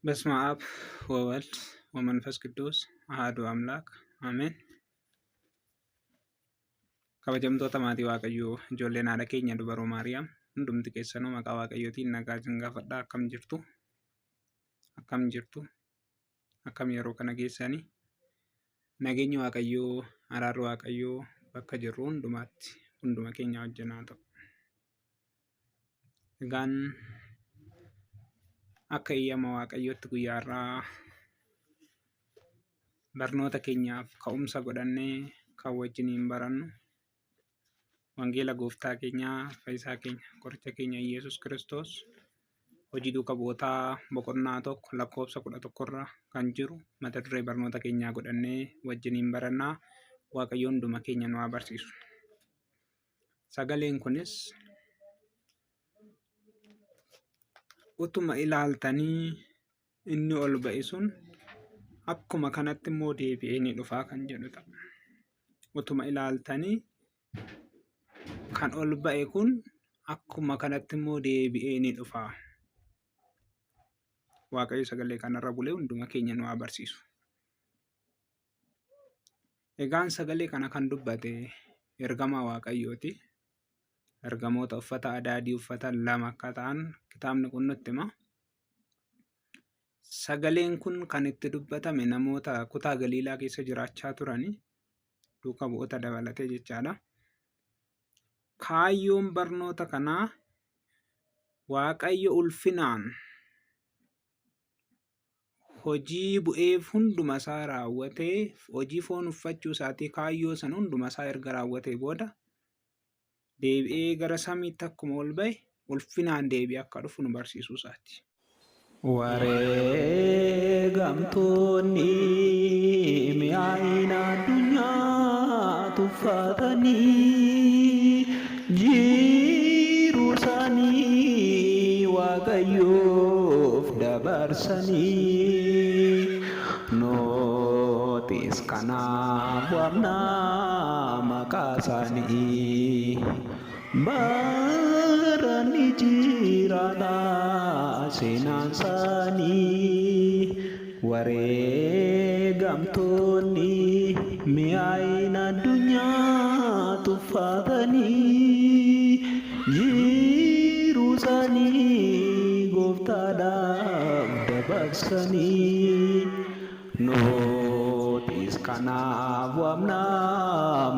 በስመ አብ ወወልድ ወመንፈስ ቅዱስ አሐዱ አምላክ አሜን። Kabajamtoota maatii Waaqayyoo, ijoolleen haadha keenya dubaroo Maariyaam, hundumti keessanuu maqaa Waaqayyootiin nagaa isin gaafadha. Akkam jirtu? Akkam jirtu? Akkam yeroo kana geessanii? Nageenyi Waaqayyoo, araarri Waaqayyoo bakka jirru hundumaatti hunduma keenya wajjin haa ta'u. Egaan akka eeyyama Waaqayyootti guyyaa har'aa barnoota keenyaaf ka'umsa godhannee kan wajjiniin barannu Wangeela Gooftaa keenyaa, Fayyisaa keenya, Qoricha keenya Iyyasuus Kiristoos, Hojii Duuka Bu'ootaa boqonnaa 1 lakkoofsa 11 irra kan jiru mata duree barnoota keenyaa godhannee wajjiniin barannaa. Waaqayyo hunduma keenya nu haa barsiisu. Sagaleen kunis utuma ilaaltanii inni ol ba'e sun akkuma kanatti immoo deebi'ee ni dhufaa kan jedhu ta'a. Utuma ilaaltanii kan ol ba'e kun akkuma kanatti immoo deebi'ee ni dhufa. Waaqayyo sagalee kanarra bulee hunduma keenya nu haa barsiisu. Egaan sagalee kana kan dubbate ergamaa Waaqayyooti. Ergamoota uffata adaadii uffatan lama akka ta'an kitaabni kun nutti hima. Sagaleen kun kan itti dubbatame namoota kutaa Galiilaa keessa jiraachaa turani duuka bu'oota dabalatee jechaadha. Kaayyoon barnoota kanaa Waaqayyo ulfinaan hojii bu'eef hunduma isaa raawwatee, hojii foon uffachuu isaatii kaayyoo sana hunduma isaa erga raawwatee booda deebi'ee gara samiitti akkuma ol ba'e ulfinaan deebi'ee akka dhufu nu barsiisuu isaati. Wareegamtoonni mi'aayina addunyaa tuffatanii jiruu isaanii Waaqayyoof dabarsanii, nutis kanaaf waamna maqaa isaanii. Bara ni jiraata seenaan isaanii. Wareegamtoonni mi'aayina addunyaa tuffatanii jiruu isaanii gooftaadhaaf dabarsanii, nutis kanaaf waamna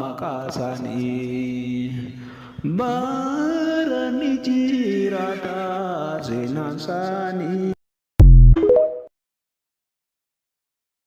maqaa isaanii. Bara ni jiraata seenaan isaanii.